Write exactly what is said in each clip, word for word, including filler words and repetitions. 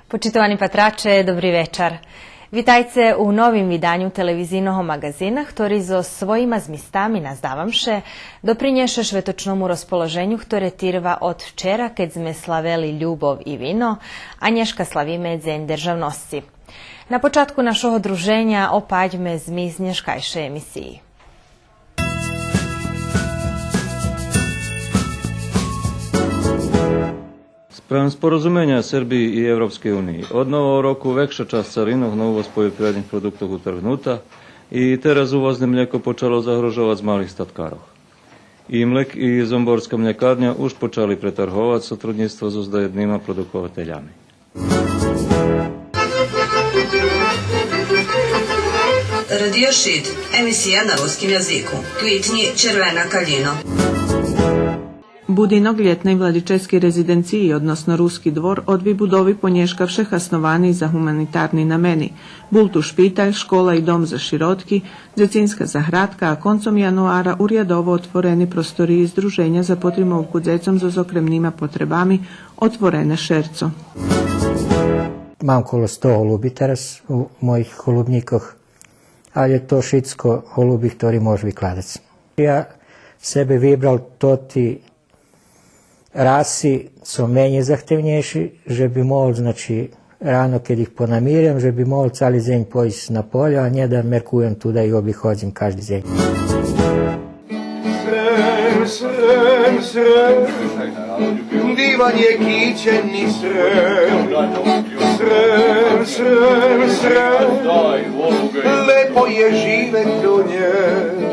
Почитовани патраче, добри вечар. Витайце у новим виданю телевизийного маґазина, хтори зоз своїма змистами, наздавам ше, допринєше шветочному розположеню, хторе тирва од вчера, кед зме славели любов и вино, а нєшка славиме Дзень державносци. На початку нашого друженя опатьме змис нєшкайшей емисиї. Спрам спорозуменя Сербиї и Европскей униї, од нового року векша часц царинох на увоз польопривредних продуктох утргнута и тераз увозне млєко почало загрожовац малих статкарох. Имлек и Зомборска млєкарня уж почали претарговац сотруднїцтво зоз даєднима продукователями. Радио Шид, емисия на руским язику. Квитнї Червена калїно. Будинок лєтней владическей резиденциї, односно Руски двор, од вибудови понєшка вше хасновани за гуманитарни намени. Бул ту шпиталь, школа и дом за широтки, дзецинска заградка, а концом януара урядово отворени просториї Здруженя за потримовку дзецом зоз окремнима потребами, отворене шерцо. Мам коло сто голуби тераз у моїх голубнїкох, але то шицко голуби хтори мож викладац. Я себе вибрал тоти раси цо менєй захтевнєйши, же би могол, значи, рано кед их понамирям, же би могол цали дзень пойсц на полє, а нє да меркуєм ту да их обиходзим кажди дзень. Срем, срем, срем, диван є кичени срем. Срем, срем, срем, лепо є живец до нєй.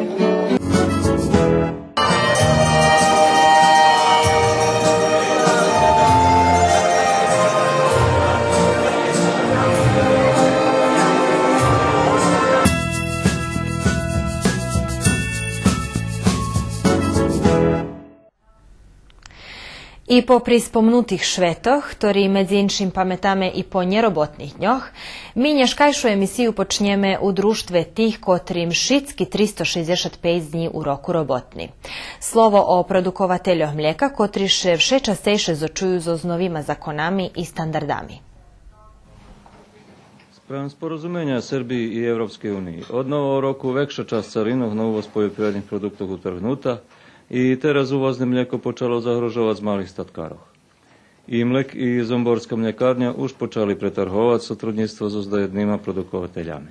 И попри спомнутих шветох, хтори медзи иншим паметаме и по нєроботних дньох, ми нєшкайшу емисию почнєме у дружтве тих котрим шицки тристо шейдзешат пейц днї у року роботни. Слово о продуковательох млєка, котри ше вше частейше зочую зоз новима законами и стандардами. Спрам спорозуменя Сербиї и Европскей униї, од нового року векша часц царинох на увоз польопривредних продуктох утргнута и тераз увозне млєко почало загрожовац малих статкарох. Имлек и Зомборска млєкарня уж почали претарговац сотруднїцтво зоз даєднима продукователями.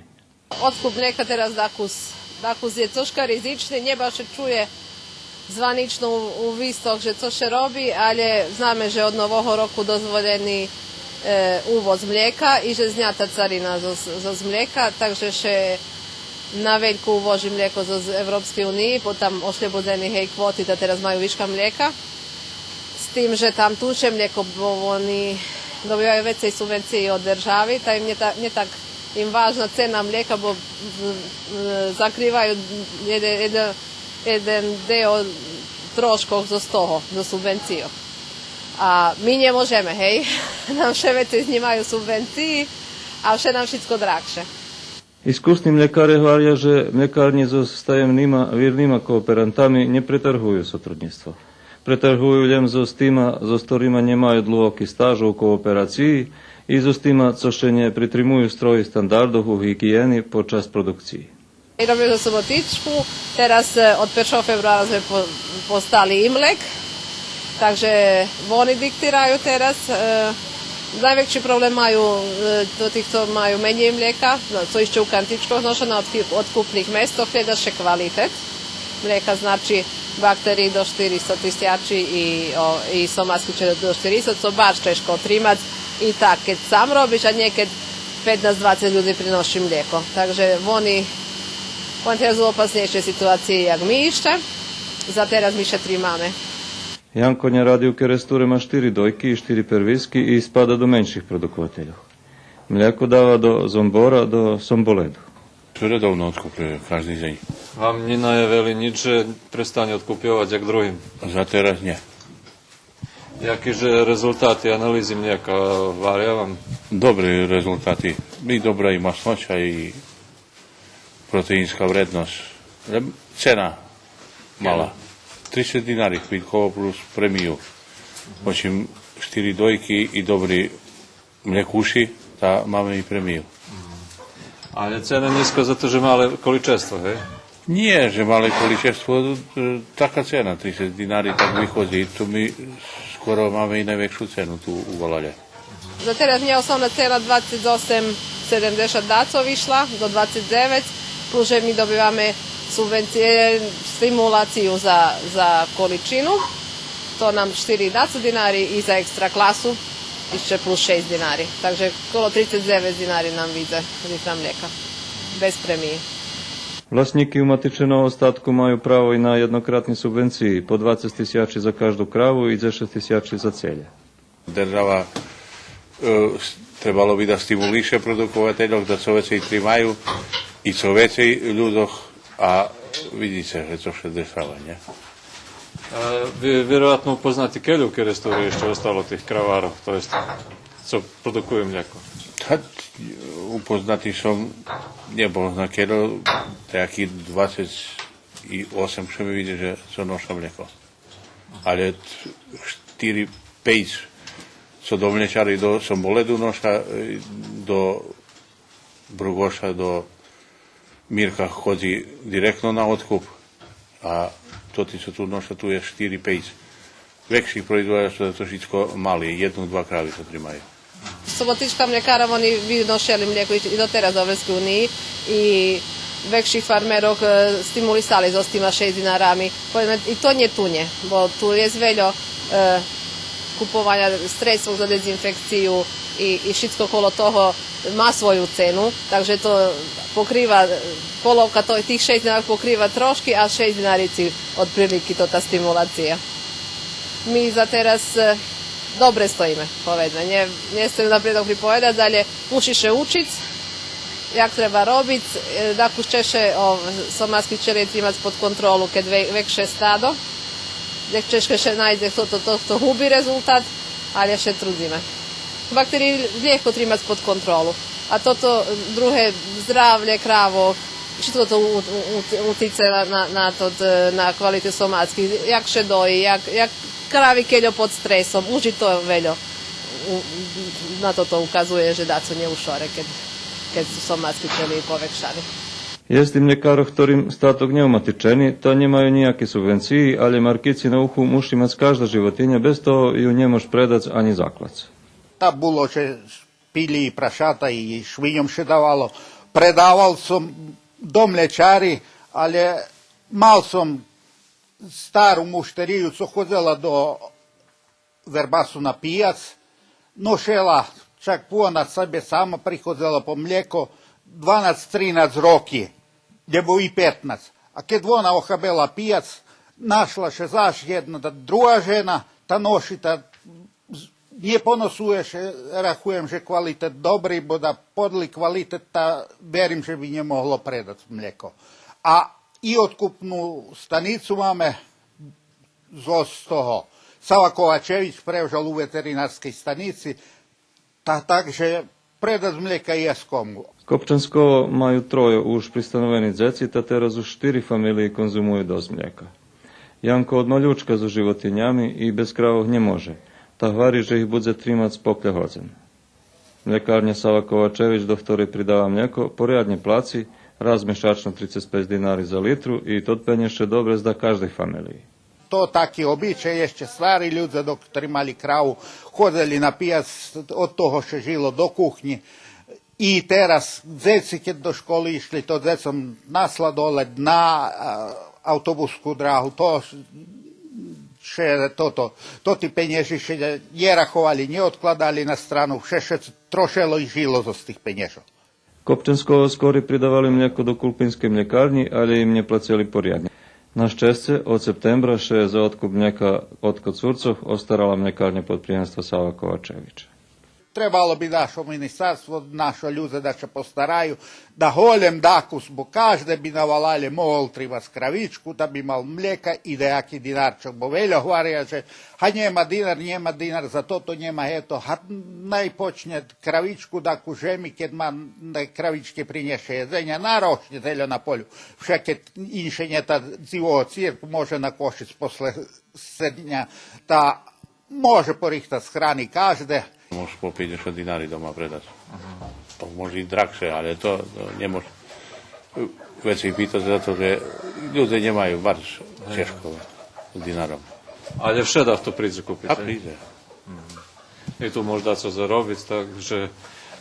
Одкуп млєка тераз дакус, дакус є цошка ризични, нє баш ше чує званично у, у вистох же цо ше роби, але знаме же од нового року дозволєни, е, увоз млєка и же знята царина зоз, зоз млєка, так же ше на велько увожи млєко зоз Европскей униї, бо там ошлєбодзени, гей, квоти, та тераз маю вишка млєка. З тим же там ту ше млєко, бо вони добиваю вецей субвенциї од держави, та им нє та-, нє так им важна цена млєка, бо з-, з-, закриваю єде-, єде-, єден део трошкох зоз того, зоз субвенцийох. А ми нє можеме, гей, нам вше вецей знїмаю субвенциї, а вше нам шицко драгше. Искусни млєкаре гваря же млєкарнї зоз стаємнима вирнима кооперантами нє претаргую сотруднїцтво. Претаргую лєм зоз тима зоз хторима нє маю длугоки стаж у кооперациї и зоз тима цо ше нє притримую строгих стандардох у гиґиєни под час продукциї. Робим за Суботичку, тераз, е, од першого фебруара зме по-, постали Имлек. Так же вони диктираю тераз, е, найвекши проблем маю, е, до тих цо маю менєй млєка, но, цо ище у кантичкох ноша на одкуп-, одкупних местох, глєда ше квалитет млєка, значи, бактериї до штиристо тисячи и, о, и сомаски до штиристо, цо баш чежко отримац и так, кед сам робиш, а нє кед петнац-двацец люди приноши млєко. Так же вони, вони тераз у опаснєйшей ситуациї як ми ище. За тераз ми ше тримаме. Янко нє ради у Керестуре, ма штири дойки и штири первиски и спада до менших продуковательох. Млєко дава до Зомбора, до Сомболеду. Редовно одкупює кажди дзень. Вам нє наявели нїч же престанє одкупйовац як другим? За тераз нє. Яки же резултати анализи млєка, гваря вам? Добри резултати. И добра и масноча и протеинска вредносц. Лєм цена мала. Трицец динари хвильково плюс премию. Очим штири дойки и добри млекуши, та маме и премию. Але цена нїзка зато же мале количество, гей? Нє же мале количество, е, така цена, трицец динари, так виходзи. Ту ми скоро маме и найвекшу цену ту у Валалє. За тераз нє основна цена двацец осем седемдзешат дацо вишла до двацец дзевец, плюс же ми добиваме субвенциє, стимулацию за, за количину, то нам штири дацо динари и за екстра класу ище плюс шейсц динари. Так же коло трицец дзевец динари нам видзе литра млєка. Без премиї. Власнїки уматиченого статку маю право и на єднократни субвенциї по двацец тисячи за кажду краву и дзешец тисячи за целє. Держава, е, с-, требало би да стимулише продуковательох да цо вецей тримаю и цо вецей людзох, а видзи ше же цо ше дешава, нє? Е, ви, вироятно, упознати кельо у Керестури ище остало тих краварох, то єст, цо продукую млєко? Та, упознати сом, нє бо зна кельо, даяки двацец осем ше ми видзи же цо ноша млєко. Але штири, пейц цо до млєчари до Сомболеду ноша, е, до Бругоша, до Мирка ходзи директно на откуп, а тоти цо ту ноша, ту єст штири, пейц векших производзач, то шицко мали, єдну, два крави цо тримаю. Соботичка млєкара, вони виношели млєко и, и дотераз до Европскей униї, и векших фармерох, е, стимулисали зоз тима шейсц динарами. Поведзме, и то нє ту нє, бо ту єст вельо, е, купованя средствох за дезинфекцию и, и шицко коло того ма свою цену, так же то покрива, е, половка то-, тих шейсц динарох покрива трошки, а шейсц динари ци одприлики тота стимулация. Ми за тераз, е, добре стоїме, поведзме. Нє, нє сцем напред приповедац, але муши ше учиц як треба робиц, е, дакус чежше, о, соматски пчели тримац под контролу кед ве-, векше стадо. Дек чежше ше найдзе хто то, то, хто губи резултат, але ше трудзиме. Бактериї лєгко тримац под контролу. А тото друге, здравє кравох, шицко то у-, у-, у-, утице на, на, на тот, е, на квалитет соматских, як ше дої, як, як крави кельо под стресом, уж и то вельо у-, на тото указує же дацо нє у шоре, кед, кед су соматски пчели повекшани. Єст и млєкарох хторим статок нє уматичени, та нємаю нїяки субвенциї, але маркици на уху муши мац кажда животиня, без того ю нє мож предац анї заклац. Та було же пилї и прашата и швиньом ше давало. Предавал сом до млєчари, але мал сом стару муштерию цо ходзела до Вербасу на пияц, ношела, чак вона себе сама приходзела по млєко дванац, тринац роки, лєбо и петнац. А кед вона охабела пияц, нашла ше заш єдна та друга жена, та ноши та з-, нє поносує ше, рахуєм же квалитет добри, бо да подли квалитет, та верим же би нє могло предац млєко. А и откупну станицу маме зоз того. Сава Ковачевич превжал у ветеринарскей станици, та так же предац млєка єст кому. Копчанского маю тройо уж пристановени дзеци, та тераз уж штири фамилиї конзумую досц млєка. Янко од малючка зоз животинями и без кравох нє може, та гвари же их будзе тримац покля годзен. Млєкарня Сава Ковачевич, до хторей придава млєко, поряднє плаци, раз мешачно трицец пейц динари за литру и тот пенєж ше добре зда каждей фамилиї. То таки обичай, ище стари людзе док тримали краву, ходзели на пияц, од того ше жило до кухнї. И тераз дзеци кед до школи ишли, то дзецом на сладолед, на, а, автобуску драгу, то ше, тото, тоти пенєжи ше нє раховали, нє одкладали на страну, вше ше трошело и жило зоз тих пенєжох. Копчанского скорей придавали млєко до Кулпинскей млєкарнї, але им нє плацели поряднє. На щесце, од септембра ше за одкуп млєка од Коцурцох остарала млєкарня под приємством Сава Ковачевича. Требало би нашо министерство, нашо людзе да ше постараю, да голєм дакус, бо кажде би на валалє могол тримац кравичку, да би мал млєка и даяки динарчок, бо вельо гваря же, га нєма динар, нєма динар, за тото нєма гето, га най почнє кравичку дакус жеми, кед ма, най кравички принєше єдзеня, нарощнє тельо на полю. Вше кед инше нє, та дзивого цирку може накошиц после седня, та може порихтац храни кажде, Можеш по пейдзешат динари дома предац. Ага. То може и драгше, але то, то нє мож вецей питац за то же людзе нє маю, барз чежко з динаром. Але вше дахто придзе купиц, е? А придзе. Мгм. И ту мож дацо заробиц, так же,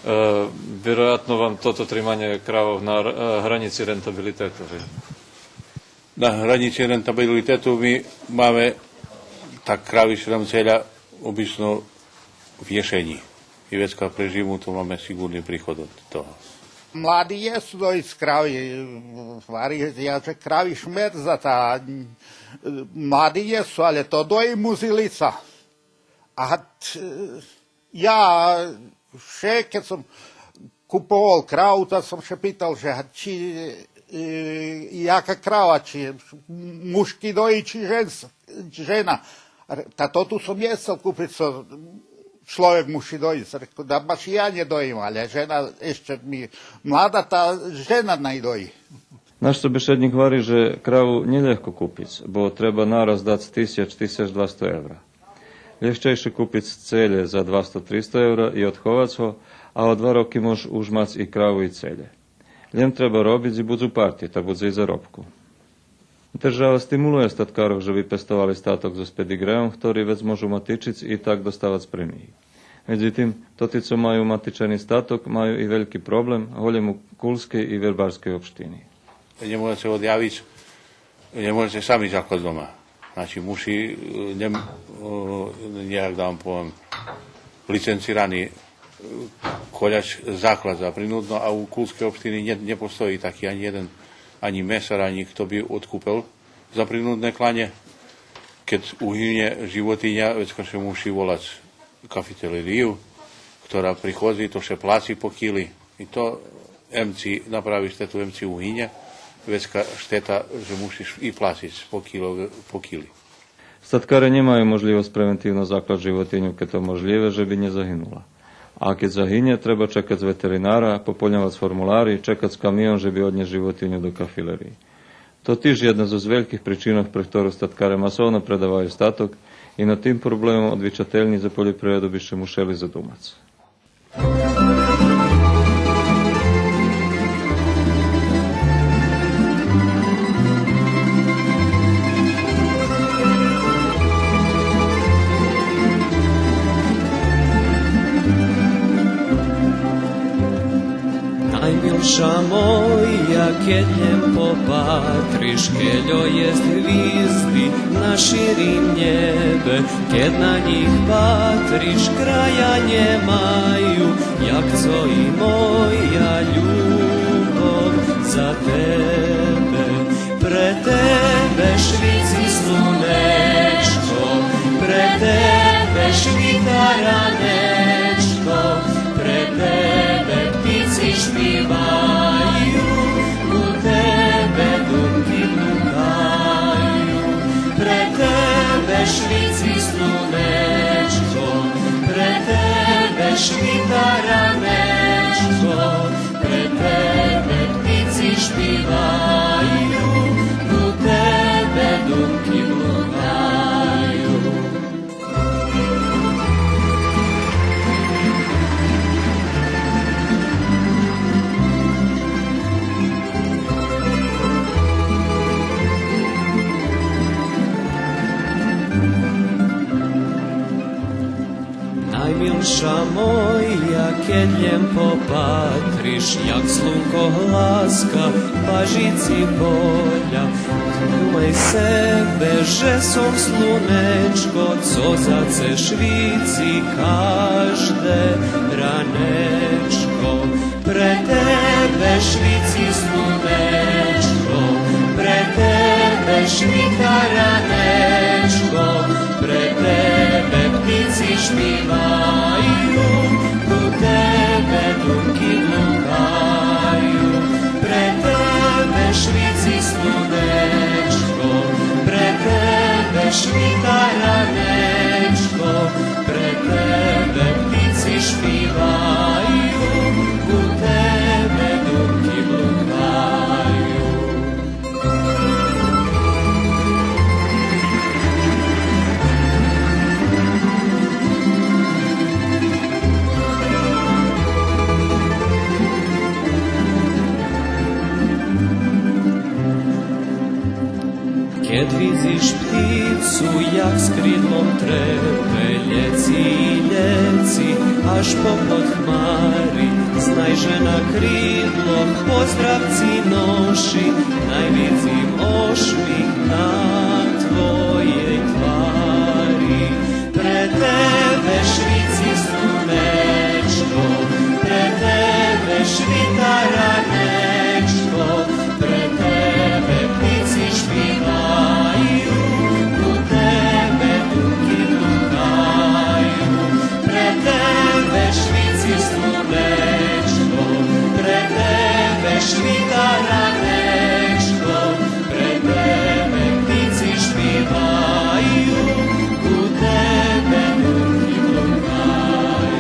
е, вироятно вам тото триманє кравох на, е, гранїци рентабилитету, же? На гранїци рентабилитету ми маме, так крави ше нам целя обично в єшенї. И вецка преживиме, то маме сиґурни приход од того. Млади єст доїсц крави, гвари, я же крави шмердза, та, е, млади єст, але то доїм музилица. А, е, я вше, кед сом куповал краву, та сом ше питал же, а чи, е, яка крава, чи мушки дои, чи женс-, жена. Та то ту сом нє сцел купиц цо чловек муши доїсц. Рекох, да баш и я нє доїм, але жена ище ми млада, та жена най дои. Наш собешеднїк гвари же краву нє лєгко купиц, бо треба нараз дац тисяч, тисяч двасто евра. Лєгчейше купиц целє за двасто-тристо евра и одховац го, а о два роки мож уж мац и краву и целє. Лєм треба робиц и будзу парти, та будзе и заробку. Держава стимулує статкарох же би пестовали статок зоз педиґреом, хтори вец можу матичиц и так доставац премиї. Медзитим, тоти цо маю матичени статок, маю и вельки проблем, голєм у Кулскей и Вербарскей општини. Нє можеце одявиц, нє можеце сами заклац дома. Значи, муши, е, нє, е, нєяк да вам повем, лиценцирани, е, коляч заклац за принудно, а у Кулскей општини нє, нє постої таки анї єден, анї месар, анї хто би одкупел за принудне кланє. Кед угинє животиня, вецка ше муши волац кафетелерию, хтора приходзи, то ше плаци по кили. И то, ем ци направи штету, ем ци угинє, вецка штета же мушиш и плациц по кило, по кили. Статкаре нємаю можлївосц превентивно заклац животиню, кед то можлїве же би нє загинула. А кед загинє, треба чекац ветеринара, пополньовац формулари, чекац камион же би однєсц животиню до кафелериї. То тиж єдна зоз вельких причинох, пре хтору статкаре масовно предаваю статок, и над тим проблемом одвичательнї за польопривреду би ше мушели задумац. Наймилша моя, кед лєм попатриш, кельо єст гвизди на ширим нєбе, кед на нїх патриш, края нємаю, як цо и моя любов за тебе. Пре тебе швици слунечко, пре тебе швита ранечко, пре тебе птици шпиваю, у тебе думки блукаю. Пре тебе швици слунечко, пре тебе швита ранечко, пре тебе птици шпиваю, у тебе думки блукаю. Наймилша моя, кед лєм попатриш, як слунко гласка пажици поля, думай себе же сом слунечко, цо за це швици кажде ранечко. Пре тебе швици слунечко, пре тебе швита ранечко, пре тебе птици шпиваю, у тебе думки блукаю. Пре тебе швици слунечко, пре тебе швита ранечко, пре тебе птици шпиваю, у тебе думки блукаю. Кед видзиш птицу як з кридлом трепе, лєци, лєци, аж попод хмари, знай же на кридлох поздрав ци ноши, най видзим ошмих на твоєй твари. Пре тебе швици слунечко, пре тебе швита ранечко, пре тебе птици шпиваю, у тебе муки блукаю. Пре тебе швици слунечко, пре тебе швита ранечко, пре тебе птици шпиваю, у тебе муки блукаю.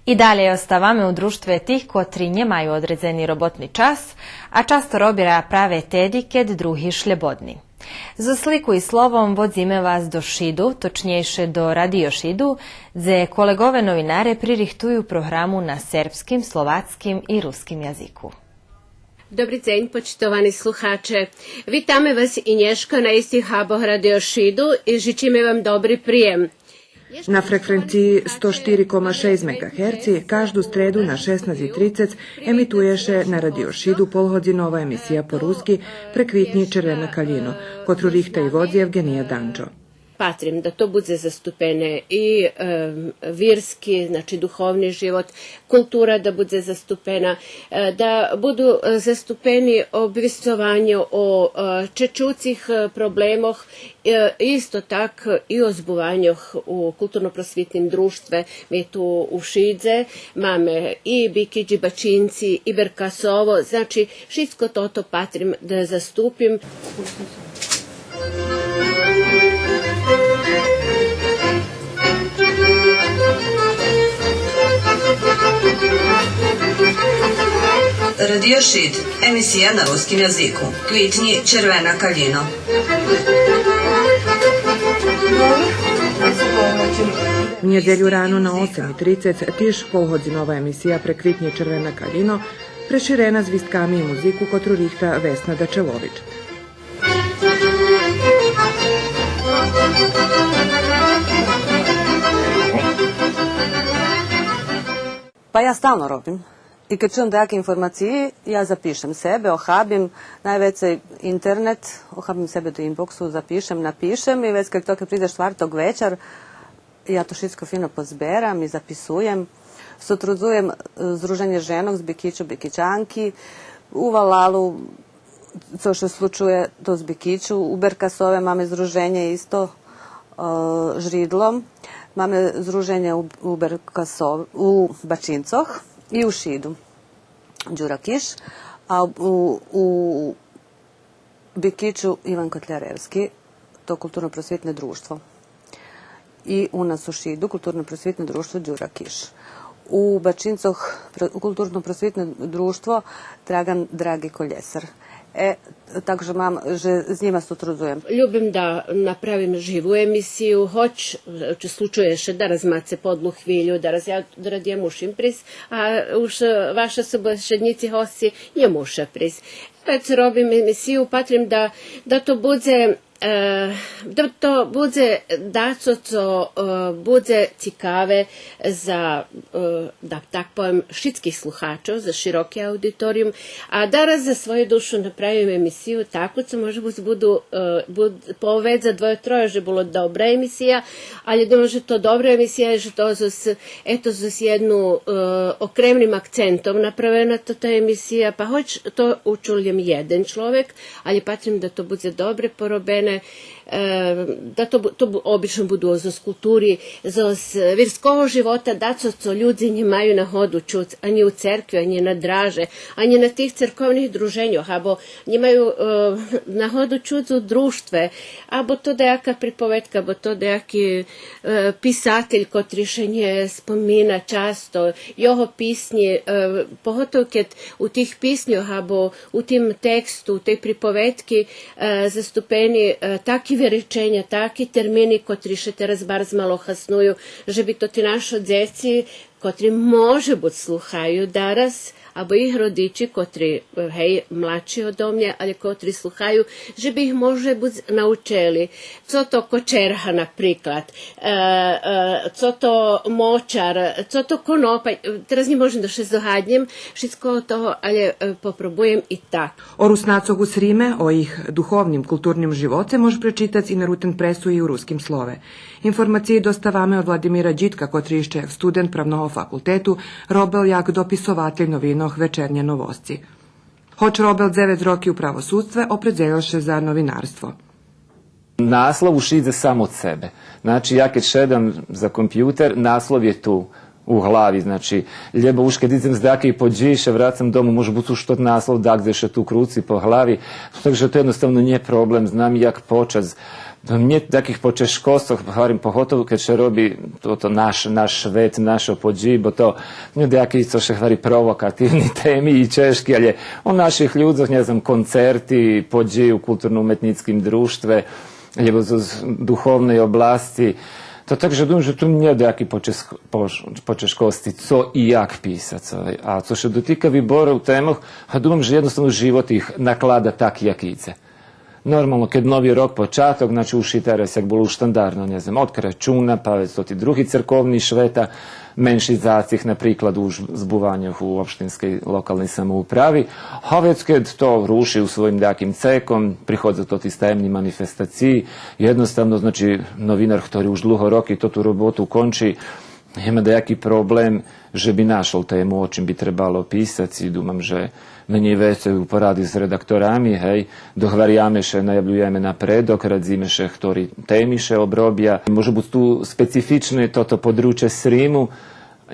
И далєй оставаме у дружтве тих котри нємаю одредзени роботни час, а часто робя праве теди кед други шлєбодни. Зоз слику и словом водзиме вас до Шиду, точнєйше до Радио Шиду, дзе колеґове новинаре пририхтую програму на сербским, словацким и руским язику. Добри дзень, почитовани слухаче. Витаме вас и нєшка на истих хабох Радио Шиду и жичиме вам добри приєм. На фреквенциї сто штири кома шейсц меґахерци кажду стреду на шеснац и трицец емитує ше на Радио Шиду полгодзинова емисия по руски Преквитнї червена калїно, котру рихта и водзи Евґения Данджо. Патрим да то будзе заступене и, е, вирски, значи, духовни живот, култура да будзе заступена, е, да буду, е, заступени обвисцованє о, е, чечуцих, е, проблемох, е, исто так и о збуваньох у културно-просвитним дружтве. Ми ту у Шидзе маме и Бикич, и Бачинци, и Беркасово, значи, шицко тото патрим да заступим. Радио Шид, емисия на руским язику. Квитнї, червена калїно. У нєдзелю рано на осем и трицец тиж полгодзинова емисия Преквитнї, червена калїно, преширена звистками и музику котру рихта Весна Дачелович. Па я стално робим. И кед чуєм даяки информациї, я запишем себе, охабим, найвецей интернет, охабим себе до инбоксу, запишем, напишем и вец кед то, кед приде штварток вечар, я то шицко фино позберам и записуєм. Сотрудзуєм, е, Здруженє женох з Бикичу, Бикичанки, у валалу, цо ше случує то з Бикичу, у Беркасове маме здруженє исто, е, Жридло. Маме здруженє у, у Беркасов-, у Бачинцох и у Шиду, Дюра Киш, а у, у Бикичу Иван Котляревски, то културно-просвитне дружтво. И у нас у Шиду културно-просвитне дружтво Дюра Киш. У Бачинцох пр-, културно-просвитне дружтво Драган Драги Колєсар. Е, так же мам, же з нїма сотрудзуєм. Любим да направим живу емисию, гоч, е, случує ше дараз маце подлу хвилю, дараз я, дараз я мушим присц, а уж, е, ваши собешеднїци, госци нє муша присц. Вец робим емисию, патрим да, да то будзе, е, да то будзе дацо цо, е, будзе цикаве за, е, да так повем, шицких слухачох, за широки аудиториюм, а дараз за свою душу направим емисию таку цо може буц буду, е, буд-, поведза двоє-троє же було добра емисия, алє думам же то добра емисия, же то зоз, ето, зоз єдну, е, окремним акцентом направена тота емисия, па гоч то учул лєм єден чловек, алє патрим да то будзе добре поробене, е, да то бу-, то бу-, обично буду зоз култури, зоз вирского живота, дацо цо людзе нє маю нагоду чуц, анї у церкви, анї на драже, анї на тих церковних друженьох, або нє маю, е, нагоду чуц у дружтве, або то даяка приповедка, або то даяки, е, писатель котри ше нє спомина часто, його писнї, е, поготово кед у тих писньох або у тим тексту, у тей приповедки, е, заступени, Е, таки виреченя, таки термини котри ше тераз барз мало хасную, же би тоти нашо дзеци, котри може буц слухаю дараз, або їх родичи, котри, е, гей, младши одо мнє, але котри слухаю, же би їх може буц научели. Цо то кочерга, наприклад, е, е, цо то мочар, цо то конопа. Тераз нє можем да ше здогаднєм шицкого того, але, е, попробуєм и так. О Руснацох у Сриме, о їх духовним, културним живоце мож пречитац и на Рутенпресу и у Руским слове. Информациї доставаме од Владимира Дїдка, котри ище як студент Правного факултету робел як дописователь новинох Вечернє новосци. Гоч робел дзевец роки у правосудстве, опредзелєл ше за новинарство. Наслов уж идзе сам од себе. Значи, я кед шедам за компютер, наслов є ту, у глави, значи, лєбо уж кед идзем з дакей подїї, ше врацам дому, може буц уж тот наслов дагдзе ше ту круци по глави, так же то єдноставно нє проблем, знам як почац. Нє даких почежкосцох, гварим, поготово кед ше роби тото наш, наш швет, нашо подїї, бо то нє даки, цо ше гвари, провокативни теми и чежки, але о наших людзох, нє знам, концерти, подїї у културно-уметнїцким дружтве, лєбо з, з духовней обласци. То так же думам же ту нє даяки почез-, пош-, почежкосци цо и як писац, овай. А цо ше дотика вибору темох, га думам же єдноставно живот их наклада так як идзе. Нормално, кед Нови рок початок, значи, уж и тераз, як було уж штандарно, нє знам, од Крачуна, па вец тоти други церковни швета, менши зацих, наприклад, у збуваньох у општинскей локалней самоуправи, а вец кед то руши у своїм даким цеком, приходза тоти стаємни манифестациї, єдноставно, значи, новинар хтори уж длуго роки тоту роботу кончи, нєма даяки проблем же би нашол тему о чим би требало писац и думам же менєй вецей у поради з редакторами, гей, догваряме ше, наявлюєме напредок, радзиме ше хтори теми ше обробя. Може буц ту специфичне тото подручє Сриму,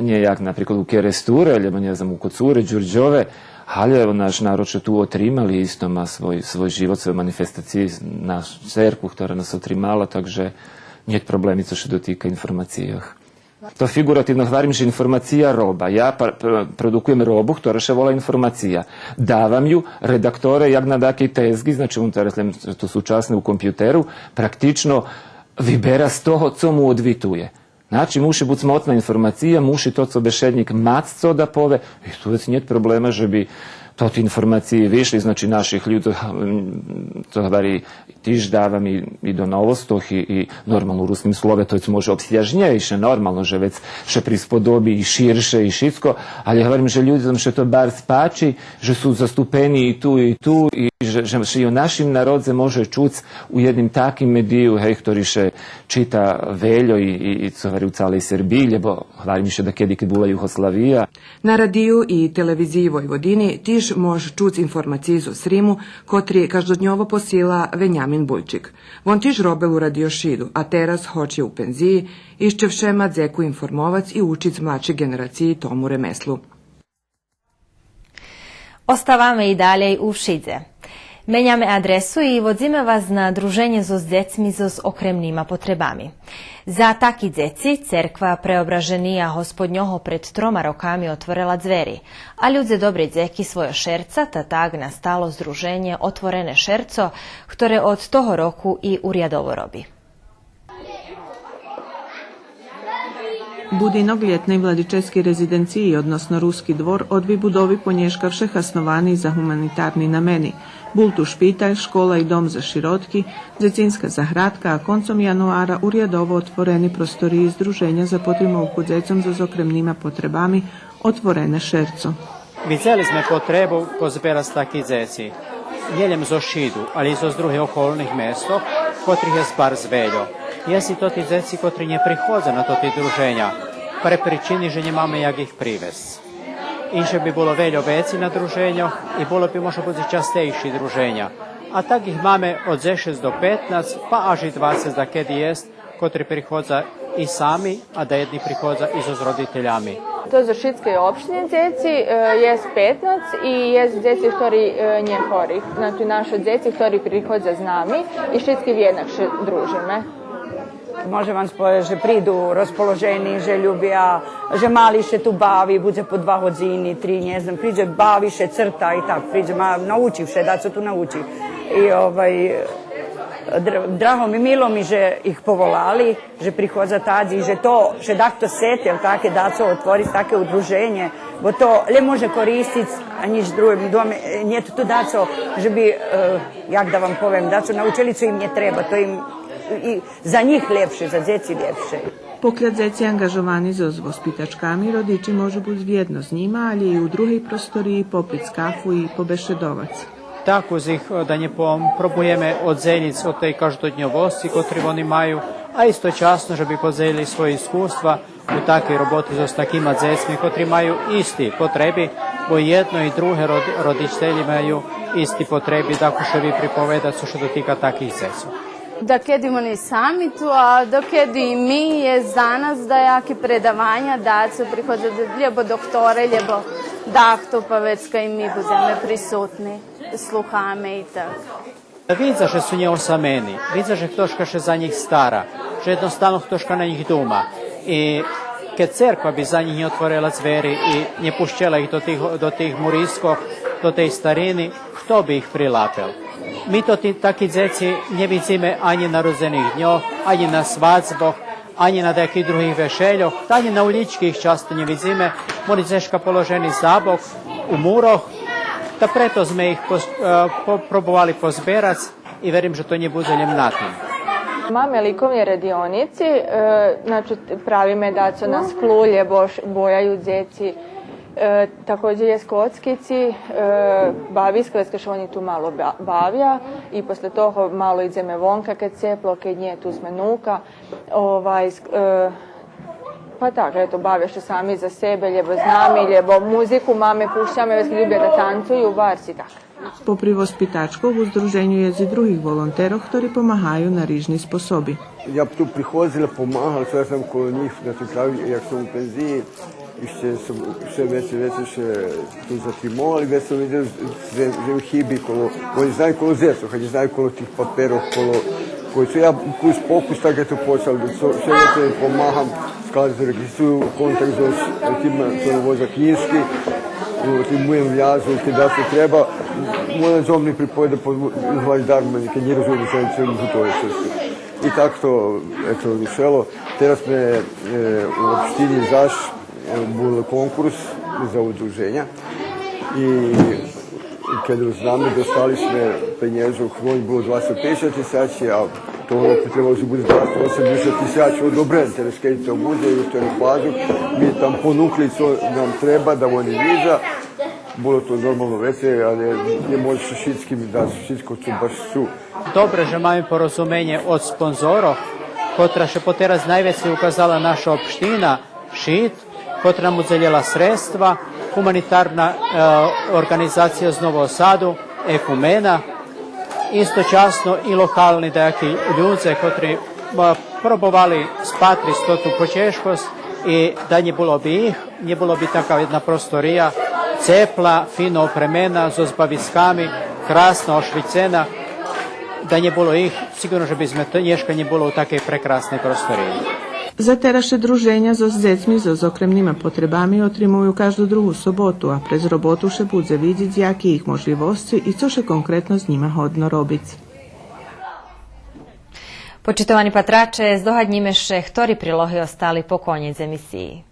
нє як, наприклад, у Керестуре, лєбо, нє знам, у Коцуре, Дюрдьове, але, ево, наш народ ше ту отримал и исто ма свой, свой живот, свою манифестациї, нашу церкву, хтора нас отримала, так же нєт проблеми цо ше дотика информацийох. То фиґуративно гварим же информация роба. Я пр-, пр-, продукуєм робу, хтора ше вола информация. Давам ю редакторе як на дакей тезґи, значи, вон тераз лєм то сучасне у компютеру, практично вибера з того цо му одвитує. Значи, муши буц моцна информация, муши тот собешеднїк мац цо да пове, и ту вец нєт проблема же би тоти информациї вишли, значи, наших людзох, м, то гвари, тиж давам и, и до Новостох и, и нормално у Руским слове, то вец може обсяжнєйше, нормално же вец ше присподоби и ширше и шицко, але гварим же людзом ше то барз пачи, же су заступени и ту и ту, и же, же ше и о нашим народзе може чуц у єдним таким медию, гей, хтори ше чита вельо и, и, и цо гвари у цалей Сербиї, лєбо гварим же дакеди кед була Югославия. На Радию и Телевизиї Войводини тиж мож чуц информациї зоз Сриму, котри каждодньово посила Венямин Буйчик. Вон тиж робел у Радио Шиду, а тераз, гоч є у пензиї, ище вше ма дзеку информовац и учиц младши ґенерациї тому ремеслу. Оставаме и далєй у Шидзе. Меняме адресу и водзиме вас на друженє зоз дзецми зоз окремнима потребами. За таки дзеци церква Преображения Господнього пред трома роками отворела дзвери, а людзе добрей дзеки свойо шерца, та так настало здруженє Отворене шерцо, хторе од того року и урядово роби. Будинок лєтней владическей резиденциї, односно Руски двор, од вибудови по нєшка вше хасновани за гуманитарни намени. Бул ту шпиталь, школа и дом за широтки, дзецинска заградка, а концом януара урядово отворени просториї Здруженя за потримовку дзецом зоз окремнима потребами, Отворене шерцо. Видзели зме потребу позберац таки дзеци. Нє лєм зоз Шиду, але и зоз других околних местох, котрих єст барз вельо. Єст и тоти дзеци котри нє приходза на тоти друженя, пре причини же нємаме як их привесц. Инше би було вельо веци на друженьох и було би може буц и частейши друженя. А так их маме од дзешец до петнац, па аж и двацец дакеди єст, котри приходза и сами, а даєдни приходза и зоз родителями. То зоз шицкей општини дзеци, е, єст петнац и єст дзеци хтори, е, нє хори. Значи, нашо дзеци хтори приходза з нами и шицки вєднак ше дружиме. Можем вам сповесц же приду розположени, же любя, же мали ше ту бави, будзе по два годзини, три, нє знам, придзе, бави ше, црта и так, придзе, ма, научи ше, дацо ту научи. И, овай, Др-, драго ми, мило ми же их поволали, же приходза тадзи, же то, же дахто сцете таке дацо отвориц, таке удруженє, бо то лєм може користиц, а нїч друге. Ми дома, е, нєт ту дацо же би, е, як да вам повем, дацо научели цо им нє треба, то им и за нїх лєпше, за дзеци лєпше. Покля дзеци анґажовани зоз воспитачками, родичи можу буц вєдно з нїма, алє и у другей просториї попиц кафу и побешедовац. Так уж их, е, да нє пом-, пробуєме оддзелїц од тей каждодньовосци котру вони маю, а источасно же би подзелїли свої искуства у такей роботи зоз такима дзецми котри маю исти потреби, бо єдно и друге род-, родителї маю исти потреби, так уж же би приповедац цо ше дотика таких дзецох. Дакеди вони сами ту, а дакеди и ми, єст за нас даяки предаваня, дацо приходза, лєбо дохторе, лєбо дахто, па вецка и ми будземе присутни, слухаме и так. Видза же су нє осамени, видза же хтошка ше за нїх стара, же єдноставно хтошка на нїх дума. И кед церква би за нїх нє отворела дзвери и нє пущела их до тих, до тих мурискох, до тей старини, хто би их прилапел? Ми то ти-, таки дзеци нє видзиме анї на родзених дньох, анї на свадзбох, анї на даких других вешельох, та анї на улїчки их часто нє видзиме. Вони дзешка положени за бок, у мурох, та прето зме их пос-, е, по-, пробовали позберац и верим же то нє будзе лєм на тим. Маме ликовни радионици, е, значи, правиме дацо на склу, лєбо ш-, бояю дзеци, Е, такође єст коцкици, е, бависка, вецка ше вони ту мало ба-, бавя и после того мало идземе вонка кед цепло, кед нє, ту зме нука. Овай, ск-, е, па так, ето, бавя ше сами за себе, лєбо з нами, лєбо музику маме пущаме, вецка любя да танцую, барз и так. Попри воспитачкох, у здруженю єст и других волонтерох, хтори помагаю на рижни способи. Я ту приходзел, помагал, цо я сам коло нїх на тим краю, як сом у пензиї, ище сом вше вецей, вецей ше ту затримовал, вец сом видзел же, же хиби коло, они знаю коло дзецох, они знаю коло тих паперох, коло, коло цо я кус по кус так ето почал, вше вецей помагам, складзац регистру, контакт зоз тима цо нам воза кнїжки, у тим моїм вязу, кед дацо треба, мой зом ми приповеда, по-, згвалї дарма, кед нє розуми ше, цо им готове шицко. И так то, ето, рушело. Тераз зме, е, у општини Заш, е, бул конкурс за удруженя. И кед знаме, достали зме пенєжох, лонї було двацец пейдзешат тисячи, а того року требало же будзе двацец осемдзешат тисячи одобрен, тераз кед то будзе, и то пазу, ми там понукли цо нам треба да вони видза. Було то нормално вецей, але нє можеш шицким дац шицко цо баш цу. Добре же маме порозуменє од спонзорох, котра ше потераз найвецей указала наша општина, Шид, котра нам удзелєла средства, гуманитарна, е, орґанизация з Нового Саду, Екумена, источасно и локални даяки людзе котри, е, пробовали спатриц тоту почежкосц и да нє було би их, нє було би така єдна простория, цепла, фино опремена, зоз бависками, красно ошвицена, да нє було их, сиґурно же би зме то нєшка нє було у такей прекрасней простории. За тераз ше друженя зоз дзецми зоз окремнима потребами отримую кажду другу соботу, а през роботу ше будзе видзиц яки их можлївосци и цо ше конкретно з нїма годно робиц. Почитовани патраче, здогаднїме ше хтори прилоги остали по конєц емисиї.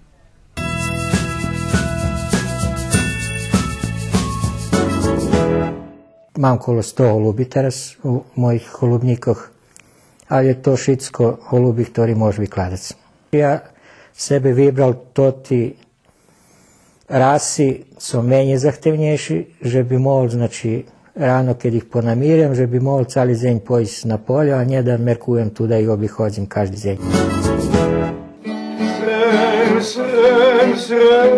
Мам коло сто голуби тераз у моїх голубнїкох, але то шицко голуби хтори мож викладац. Я себе вибрал тоти раси цо менєй захтевнєйши, же би могол, значи, рано кед их понамирям, же би могол цали дзень пойсц на полє, а нє да меркуєм ту да их обиходзим кажди дзень. Srem, srem, srem,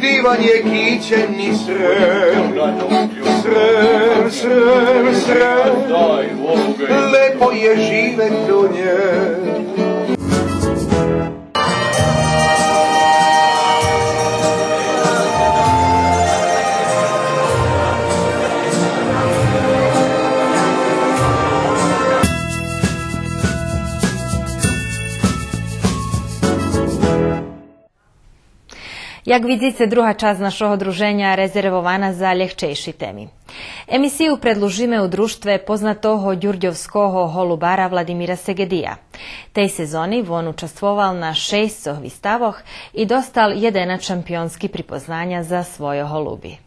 divan je kićeni srem. Srem, srem, srem, lepo je živet do nje. Як видзице, друга часц нашого друженя резервована за лєгчейши теми. Емисию предлужиме у дружтве познатого дюрдьовского голубара Владимира Сегедия. Тей сезони вон участвовал на шейсцох виставох и достал єденац шампионски припознаня за свойо голуби.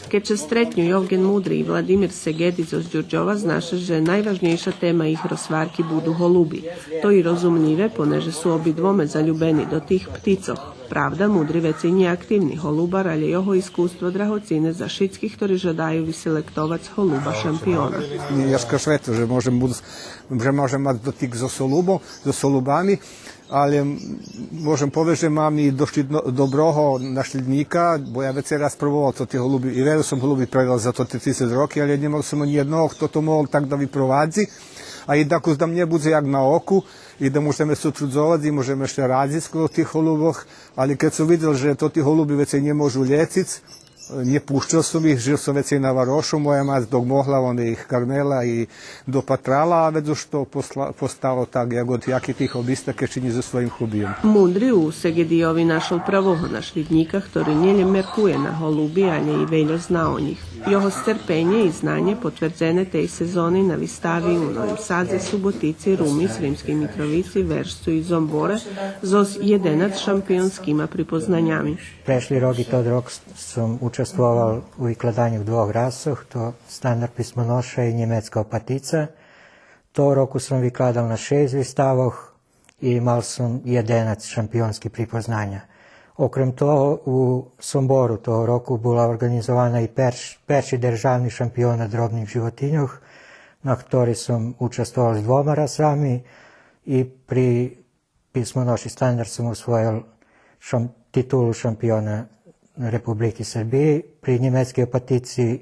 Кед ше стретню Йовген Мудри и Владимир Сегеди зоз Дюрдьова, зна ше же найважнєйша тема їх розгварки буду голуби. То и розумлїве, понеже су обидвоме залюбени до тих птицох. Правда, Мудри вецей нє активни голубар, алє його искуство драгоцине за шицких хтори жадаю виселектовац голуба шампиона. Нє, я ж кажем, ето, же можем буц, же можем мац дотик зоз голубом, зоз голубами, алє можем повесц же мам и досц доброго нашлїднїка, бо я вецей раз пробовал тоти голуби, и вельо сом голуби превел за тоти трицец роки, алє нємал сом анї єдного хто то могол так да випровадзи, а и да кус да мнє будзе як на оку, и да можеме сотрудзовац и можеме ше радзиц коло тих голубох, алє кед сом видзел же тоти голуби вецей нє можу лєциц, нє пущел сом их, жил сом вецей на варошу, моя мац док могла, вона их кармела и допатрала, а вец уж то посла-, постало так, як од яких тих обиста, кед чинї зоз своїм хобийом. Мудри у Сегедийови нашол правого нашлїднїка, хтори нє лєм меркує на голуби, алє и вельо зна о нїх. Його сцерпенє и знанє потвердзене тей сезони на вистави у Новим Садзе, Суботици, Руми, Сримскей Митровици, Вершцу и Зомборе зоз єденац шампионскима припознанями. Прешли рок и тот рок с-, сом участвовал у викладаню двох расох, то стандард писмоноша и нємецка опатица. Того року сом викладал на шейсц виставох и мал сом єденац шампионски припознаня. Окрем того, у Сомбору того року була орґанизована и перш-, перши державни шампионат дробних животиньох, на хтори сом участвовал з двома расами и при писмоноши стандард сом освоєл шам-, титулу шампиона Републики Сербиї. При нємецкей опатици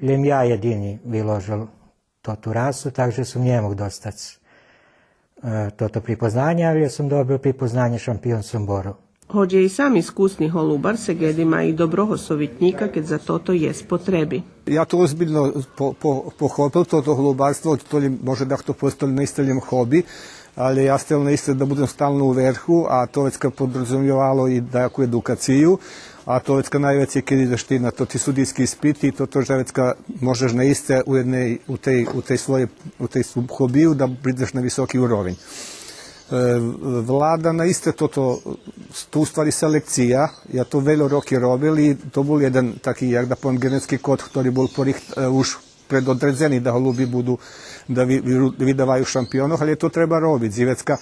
лєм я єдини виложел тоту расу, так же сом нє мог достац, е, тото припознанє, алє сом добил припознанє шампион Сомбору. Гоч є и сам искусни голубар, Сегеди ма и доброго совитнїка кед за тото єст потреби. Я то озбильно по-, по-, похопел, тото голубарство, то лєм, може дахто повесц, то лєм наисце лєм хоби, алє я сцел наисце да будзем стално у верху, а то вецка подрозумювало и даяку едукацию, а то вецка найвецей кед идзеш ти на тоти судийски испити, то, то же вецка можеш наисце у єдней, у тей, у тей своєй, у тей су-, хобию да придзеш на високи уровень. Е, влада наисце тото, то у ствари селекция, я то вельо роки робил и то бул єден таки, як да повем, генетски код хтори бул порихт-, е, уж предодредзени да голуби буду, да ви-, ви-, видаваю шампионох, алє то треба робиц. И вецка,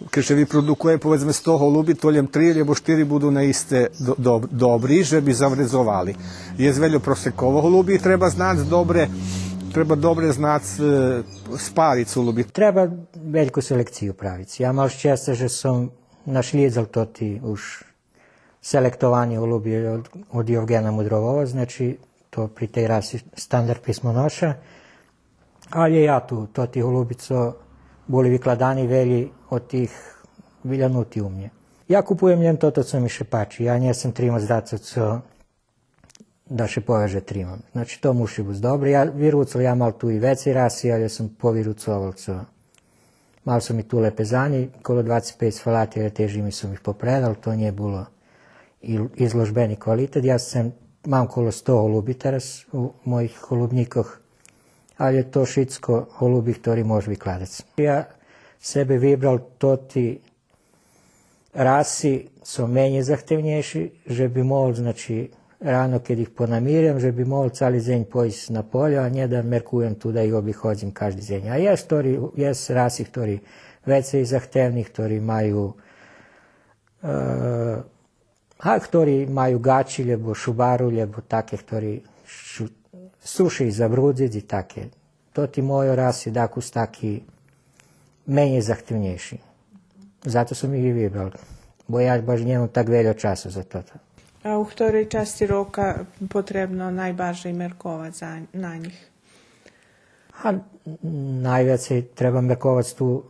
кед ше випродукує, поведзме, сто голуби, то лєм три лєбо штири буду наисце до-, доб-, добри, же би завредзовали. Єст вельо просеково голуби и треба знац добре, треба добре знац, е, спариц голуби. Треба вельку селекцию правиц. Я мал щесце же сом нашлїдзел тоти уж селектовани голуби од, од Йовґена Мудрового, значи, то при тей раси стандард писмоноша, алє я ту, тоти голуби цо були викладани, велї од тих вилянути у мнє. Я купуєм лєм тото цо ми ше пачи, я нє сцем тримац дацо цо да ше пове же тримам. Значи, то муши буц добре. Я вируцал, я мал ту и вецей раси, алє сом повируцовал цо. Мал сом и ту лепезани, коло двацец пейц фалати, алє тиж им сом их попредал, то нє було и, изложбени квалитет. Я сцем, мам коло сто голуби тераз у моїх голубнїкох, алє то шицко голуби хтори мож викладац. Я себе вибрал тоти раси цо менєй захтевнєйши, же би могол, значи, рано кед их понамирям, же би могол цали дзень пойсц на полє, а нє да меркуєм ту да их обиходзим кажди дзень. А єст хтори, єст раси хтори вецей захтевни, хтори маю, е, а хтори маю ґачи, лєбо шубару, лєбо таке, хтори шу-, су ше и забрудзиц и таке. Тоти мойо раси дакус таки менєй захтевнєйши. Зато сом их и вибрал. Бо я баш нємам так вельо часу за тото. А у хторей часци рока потребно найбаржей мерковац за, на нїх? А найвецей треба мерковац ту,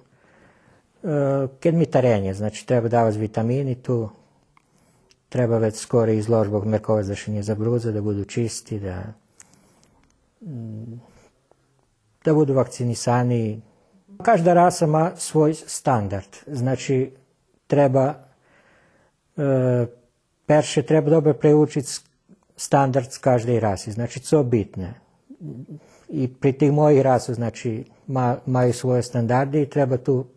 е, кед ми таренє, значи, треба давац витамини ту, треба вец скорей изложбох мерковац да ше нє забрудза, да буду чисти, да, м, да буду вакцинисани. Кажда раса ма свой стандард. Значи, треба, е, перше треба добре преучиц с-, стандард з каждей раси. Значи, цо битне. И при тих моїх расох, значи, ма-, маю свойо стандарди и треба ту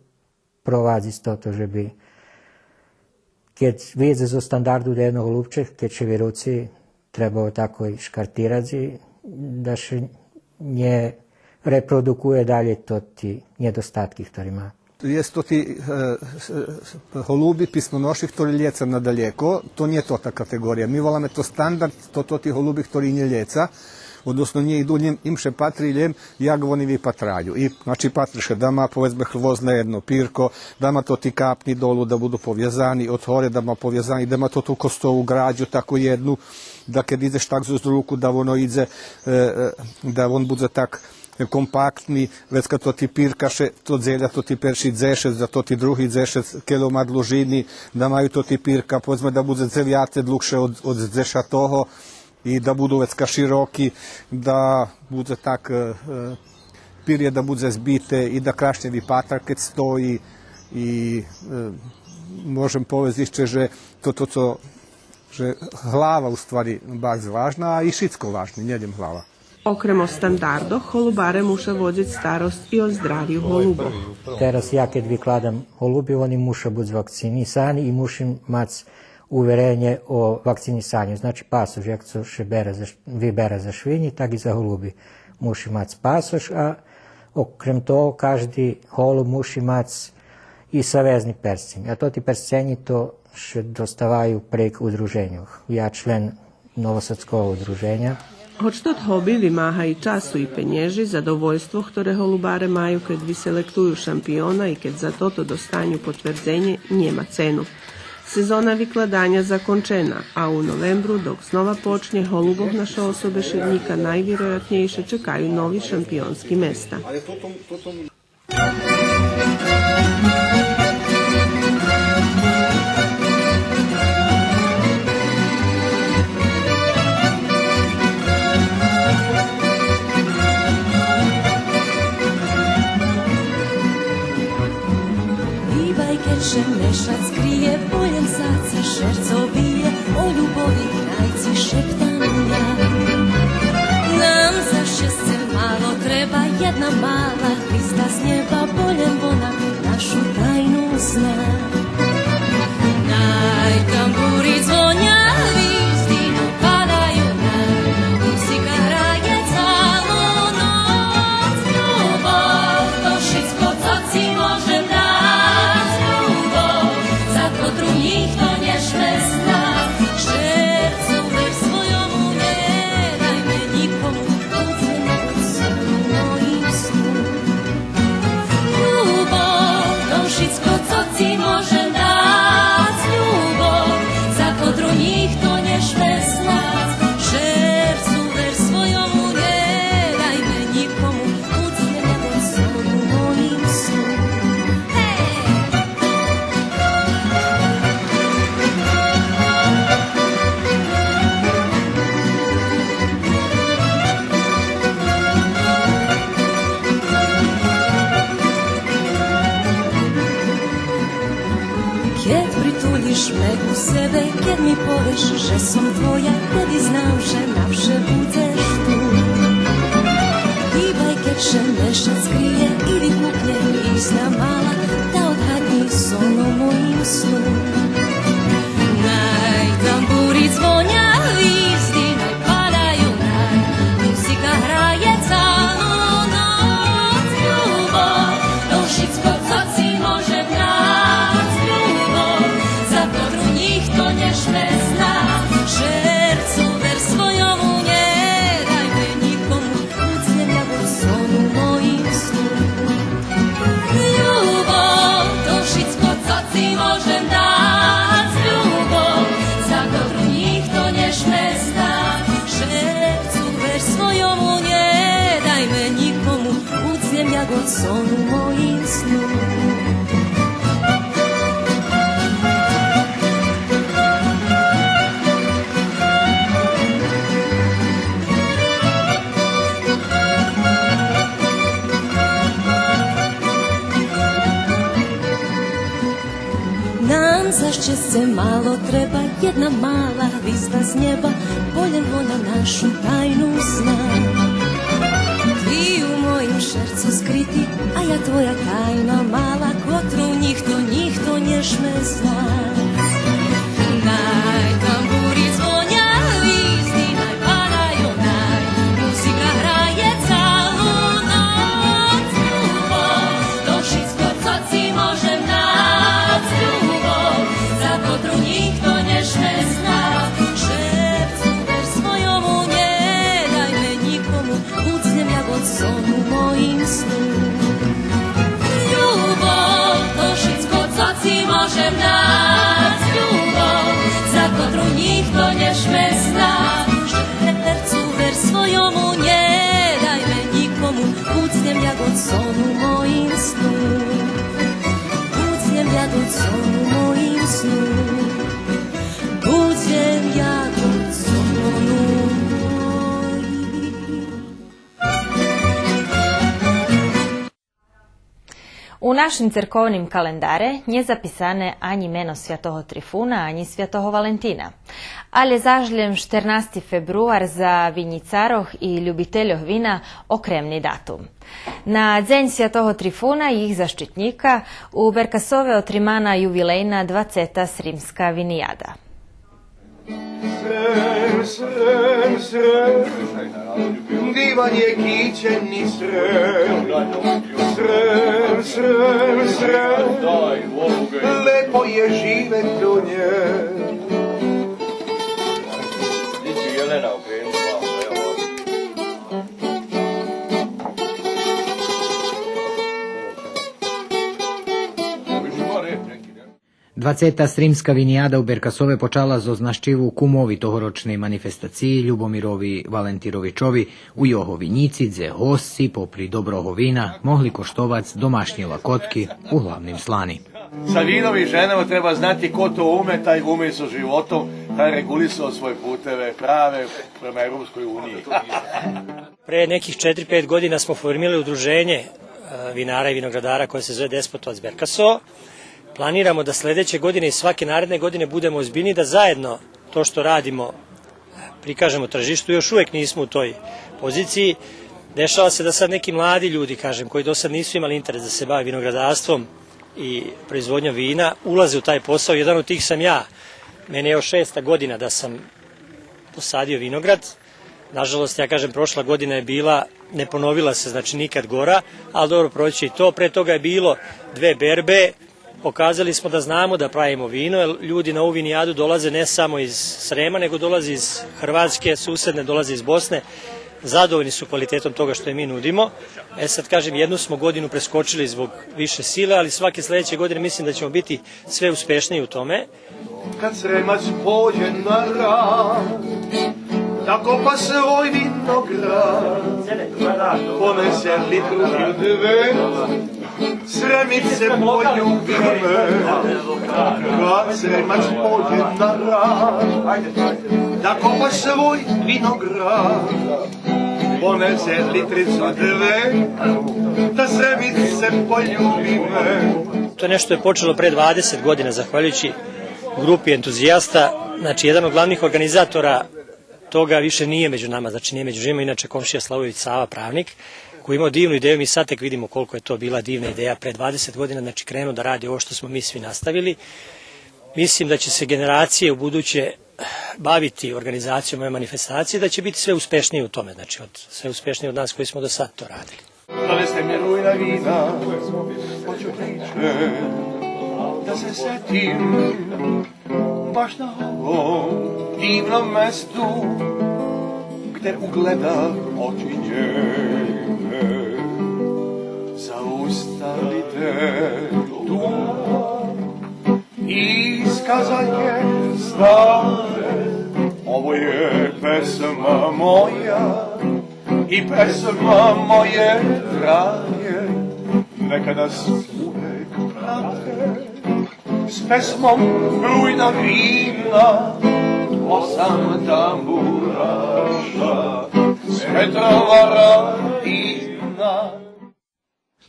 провадзиц тото же би, кед видзе зоз стандарду да єден голубчек, кед ше вируци, треба го такой шкартирац и да ше нє репродукує далєй тоти нєдостатки хтори ма. Єст тоти, е, е, голуби писноноши хтори лєца надалеко, то нє тота катеґория. Ми воламе то стандард, то тоти голуби хтори нє лєца, односно нє иду, нє, им ше патри лєм як вони випатраю. И, значи, патри ше да ма, поведзме, хвост на єдно пирко, да ма тоти капни долу да буду повязани, одгоре да ма повязани, да ма тоту костову градзу таку єдну, да кед идзеш так зоз руку, да воно идзе, е, е, да вон будзе так компактни, вецка тоти пирка ше, то дзеля тоти перши дзешец, за тоти други дзешец кельо ма длужини, да маю тоти пирка, поведзме да будзе дзевяте длугше од, од дзешатого, и да буду вецка широки, да будзе так, е, е, пирє да будзе збите и да крашнє випатра кед стої. И, е, можем повесц ище же то, то, цо, же глава у ствари барз важна, а и шицко важне, нє лєм глава. Окрем о стандардох, голубаре муша водзиц старосц и о здравю голубох. Тераз я кед викладам голуби, вони муша буц вакцинисани и мушим мац уверенє о вакцинисаню, значи пасош, як цо ше бере за ш-, вибера за швинї, так и за голуби муши мац пасош, а окрем того кажди голуб муши мац и савезни персцень. А тоти персценї то ше доставаю прейґ удруженьох. Я член Новосадского удруженя. Гоч тот гоби вимага и часу и пенєжи, задовольство хторе голубаре маю кед виселектую шампиона и кед за тото достаню потвердзенє, нєма цену. Сезона викладаня закончена, а у новембру, док знова почнє, голубох нашого собешеднїка найвироятнєйше чекаю нови шампионски места. Гибай, кед ше мешац криє, полєм саца шерцо биє, о любови крайци шептам я. Нам за щесце мало треба єдна мала гвизда з нєба, полєм вона нашу тайну зна. Най тамбури дзвоня, гвизди нападаю, най музика грає цалу ноц. Любов, то шицко, цо ци можем дац. Любов, за котру нїхто нє шме знац. Шерцу вер свойому, нє дайме нїкому, будзе нєбо сону моїм сну. Любов, то шицко, цо ци можем дац. Любов, за котру нїхто нє шме знац. Шерцу вер свойому, нє дайме нїкому, будзе нєбо сону моїм сну. Гей! Кед притулїш ме у себе, кед ми повеш же сом твоя, теди знам же навше будзеш ту. Гибай, кед ше мешац криє и викукнє писна мала, та одгаднї сону моїм сну. Най тамбури дзвоня, гвизди най падаю, най музика грає цалу ноц. Любов, то шицко, цо ци можем дац. Любов, за котру нїхто нє шме знац. Шерцу вер свойому, нє дайме нїкому, будзе нєбо сону моїм сну. Любов, то шицко, цо ци можем дац. Любов, за котру нїхто нє шме знац. Шерцу вер свойому, нє дайме нїкому, будзе нєбо сону моїм сну. Нам за щесце мало треба, єдна мала гвизда з нєба, бо лєм вона нашу тайну зна. Ти у моїм шерцу скрити, а я твоя тайна мала, котру нїхто, нїхто нє шме знац. Най тамбури дзвоня, гвизди най падаю, най музика грає цалу ноц. Любов, то шицко цо ци можем дац, любов, за котру нїхто нє шме знац. Шерцу вер свойому, нє дай ме нїкому, будз лєм як од сону у моїм сну. Любов, то шицко цо ци можем дац, любов, за котру нїхто нє шме знац. Шерцу вер свойому, нє дай ме нїкому, будз лєм як од сону у моїм сну. Будз лєм як од сону у моїм сну. Будз лєм як од сону у моїм. У нашим церковним календаре нє записане анї мено святого Трифуна, анї святого Валентина. Але заш лєм штернасти фебруар за винїцарох и любительох вина окремни датум. На дзень святого Трифуна, їх защитнїка, у Беркасове отримана ювилейна двацета Сримска винияда. Срем, срем, срем, диван є кичени срем. Срем, срем, срем, лепо є живе до нє. Двацета Сримска винияда у Беркасове почала зоз нащиву кумови тогорочней манифестациї Любомирови Валентировичови у його винїци, дзе госци, попри доброго вина, могли коштовац домашнї лакотки, углавним слани. За вином и женом треба знати ко то уме, тай уме со животом, тай регулисал свойо путеве, праве према Европскей униї. Pre nekih četiri, pet godina smo formirali udruženje, e, vinara i vinogradara koje se zove Despotovac Berkaso. Planiramo da sledeće godine i svake naredne godine budemo ozbiljniji, da zajedno to što radimo prikažemo tržištu. Još uvek nismo u toj poziciji. Dešava se da sad neki mladi ljudi, kažem, koji do sad nisu imali interes da se bave vinogradarstvom i proizvodnjom vina, ulaze u taj posao. Jedan od tih sam ja. Meni je ovo šesta godina da sam posadio vinograd. Nažalost, ja kažem, prošla godina je bila, ne ponovila se, znači, nikad gora, ali dobro, proći će i to. Pre toga je bilo dve berbe, pokazali smo da znamo da pravimo vino, jer ljudi na ovu vinijadu dolaze ne samo iz Srema, nego dolaze iz Hrvatske, susedne, dolaze iz Bosne, zadovoljni su kvalitetom toga što im mi nudimo. E sad, kažem, jednu smo godinu preskočili zbog više sile, ali svake sledeće godine mislim da ćemo biti sve uspešniji u tome. Kad Sremac pođe na rat, da kopa svoj vinograd, ponese litru ili dve, Sremice poljubi me. Kad Sremac pođe na rat, da kopa svoj vinograd, ponese litricu dve, da Sremice poljubi me. To je nešto je počelo pre dvadeset godina, zahvaljujući grupi entuzijasta. Znači, jedan od glavnih organizatora toga više nije među nama, znači, nije među živima, inače komšija Slavović Sava, pravnik, koji je imao divnu ideju, mi sad tek vidimo koliko je to bila divna ideja, pre dvadeset godina, znači, krenuo da radi ovo što smo mi svi nastavili. Mislim da će se generacije u buduće baviti organizacijom ove manifestacije, da će biti sve uspešniji u tome, znači, od, sve uspešniji od nas koji smo do sad to radili. Dali ste mi rujna vina, hoću priče da se setim baš na ovom divnom mestu gde ugledah oči njene. Zaustavite tu iskazanje snage. Ovo je pesma moja i pesma moje drage. Neka nas uvek prate s pesmom rujna vina, osam tamburaša s Petrova radina.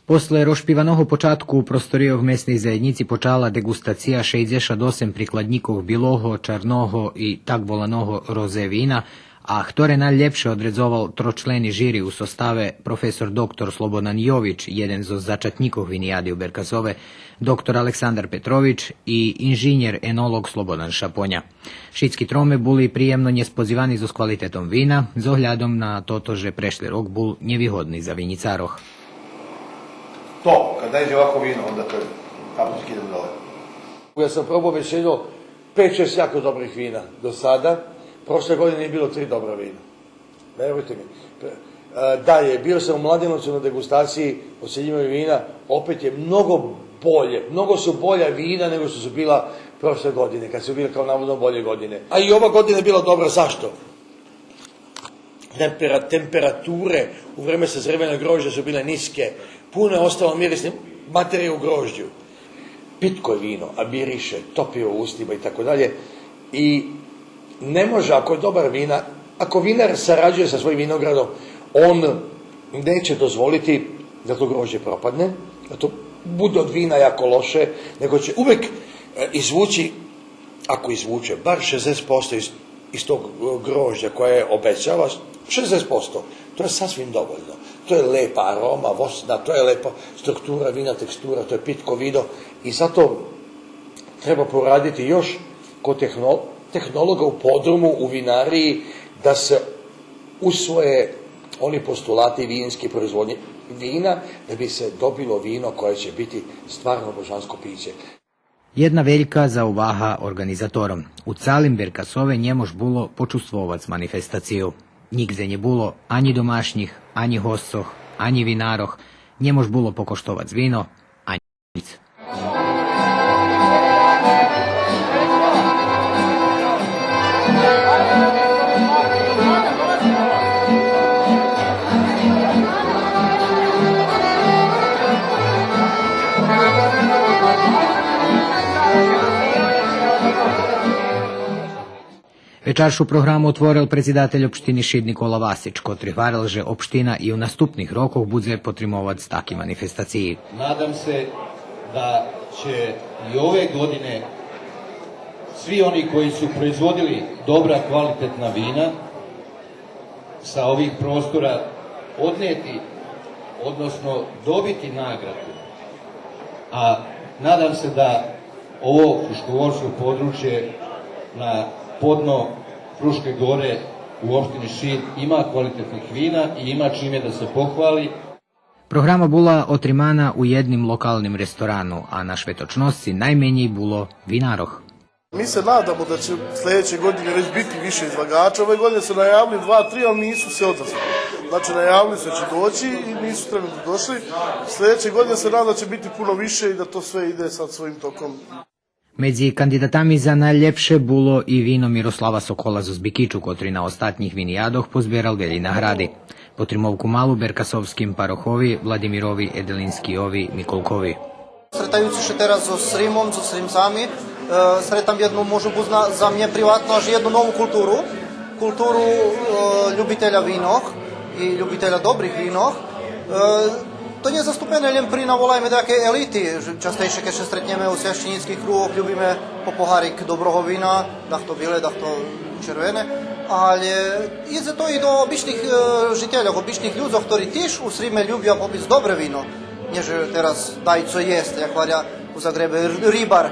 После розшпиваного початку у просторийох Месней заєднїци почала деґустация шейдзешат осем прикладнїкох билого, чарного и так воланого розе вина, а хторе найлєпше одредзовал трочлени жири у составе професор доктор Слободан Йович, єден зоз зачатнїкох винияди у Беркасове, доктор Александар Петрович и инжинєр-енолоґ Слободан Шапоня. Шицки троме були приємно нєсподзивани зоз квалитетом вина, з оглядом на тото же прешли рок бул нєвигодни за винїцарох. To, kad najde ovako vino, onda to je, kapu skidam dole. Ja sam probao već jedno pet, šest jako dobrih vina do sada. Prošle godine je bilo tri dobra vina. Verujte mi. E, dalje, bio sam u Mladenovcu na degustaciji, ocenjivanju vina, opet je mnogo bolje, mnogo su bolja vina nego što su bila prošle godine, kad su bile kao navodno bolje godine. A i ova godina je bila dobra, zašto? Tempera-, temperature u vreme sazrevanja grožđa su bile niske, puno je ostalo mirisne materije u grožđu. Pitko je vino, a miriše, topi u ustima i tako dalje. I ne može, ako je dobar vina, ako vinar sarađuje sa svojim vinogradom, on neće dozvoliti da to grožđe propadne, da to bude od vina jako loše, nego će uvek, e, izvući, ako izvuče, bar šezdeset posto iz, iz tog, e, grožđa koje obećava, šezdeset posto, to je sasvim dovoljno. To je lepa aroma, voćna, to je lepa struktura vina, tekstura, to je pitko vino i zato treba poraditi još kod tehno-, tehnologa u podrumu, u vinariji, da se usvoje oni postulati vinske proizvodnje vina, da bi se dobilo vino koje će biti stvarno božansko piće. Єдна велька заувага орґанизатором. У цалим Беркасове нє мож було почувствовац манифестацию. Нїґдзе нє було анї домашнїх, анї госцох, анї винарох, нє мож було покоштовац вино, анї пиц. Вечаршу програму отворел предсидатель општини Шид Никола Васич, котри гварел же општина и у наступних рокох будзе потримовац таки манифестациї. Nadam se da će i ove godine svi oni koji su proizvodili dobra, kvalitetna vina sa ovih prostora odneti, odnosno dobiti nagradu. A nadam se da ovo fruškogorsko područje na podno Fruške gore u opštini Šid ima kvalitetnih vina i ima čime da se pohvali. Програма була отримана у єдним локалним ресторану, а на Шветочносци найменєй було винарох. Mi se nadamo da će sledeće godine već biti više izlagača. Ove godine su najavili dva, tri, ali nisu se odazvali. Znači, najavili su da će doći i nisu trenutno došli. Sledeće godine se nadam da će biti puno više i da to sve ide sad svojim tokom. Медзи кандидатами за найлєпше було и вино Мирослава Сокола зоз Бикичу, котри на остатнїх виниядох позберал велї награди. Потримовку мал у беркасовским парохови Владимирови Еделинскийови Миколкови. Сретаючи ше тераз зоз Римом, зоз Римцами, е, сретам єдну, можу буц на-, за мнє приватно, аж єдну нову културу. Културу, е, любителя винох и любителя добрих винох. Е, то нє заступене лєм при, наволайме, даяке елити. Ж-, частейше, кед ше стретнєме у священїцких кругох, любиме по погарик доброго вина, дахто биле, дахто червене. Але идзе то и до обичних, е, жительох, обичних людзох, хтори тиж у Сриме любя попиц добре вино. Нє же тераз дай цо єсц, як гваря у Загребе, р-, рибар.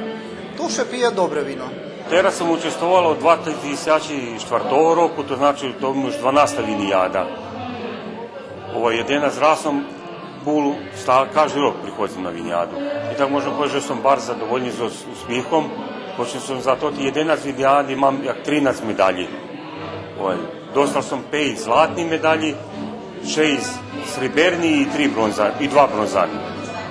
Ту ше пиє добре вино. Тераз сом участвовал од два тисячи штвартого року, то значи то ми уж дванаста винияда. Овай, єденац раз сом бул, ста-, кажди рок приходзим на винияду. И так можем повесц же сом барз задовольни з ус-, успихом, почим сом за тоти єденац винияди мам як тринац медалї. Овай, достал сом пейц златни медалї, шейсц сриберни и три бронза-, и два бронзани.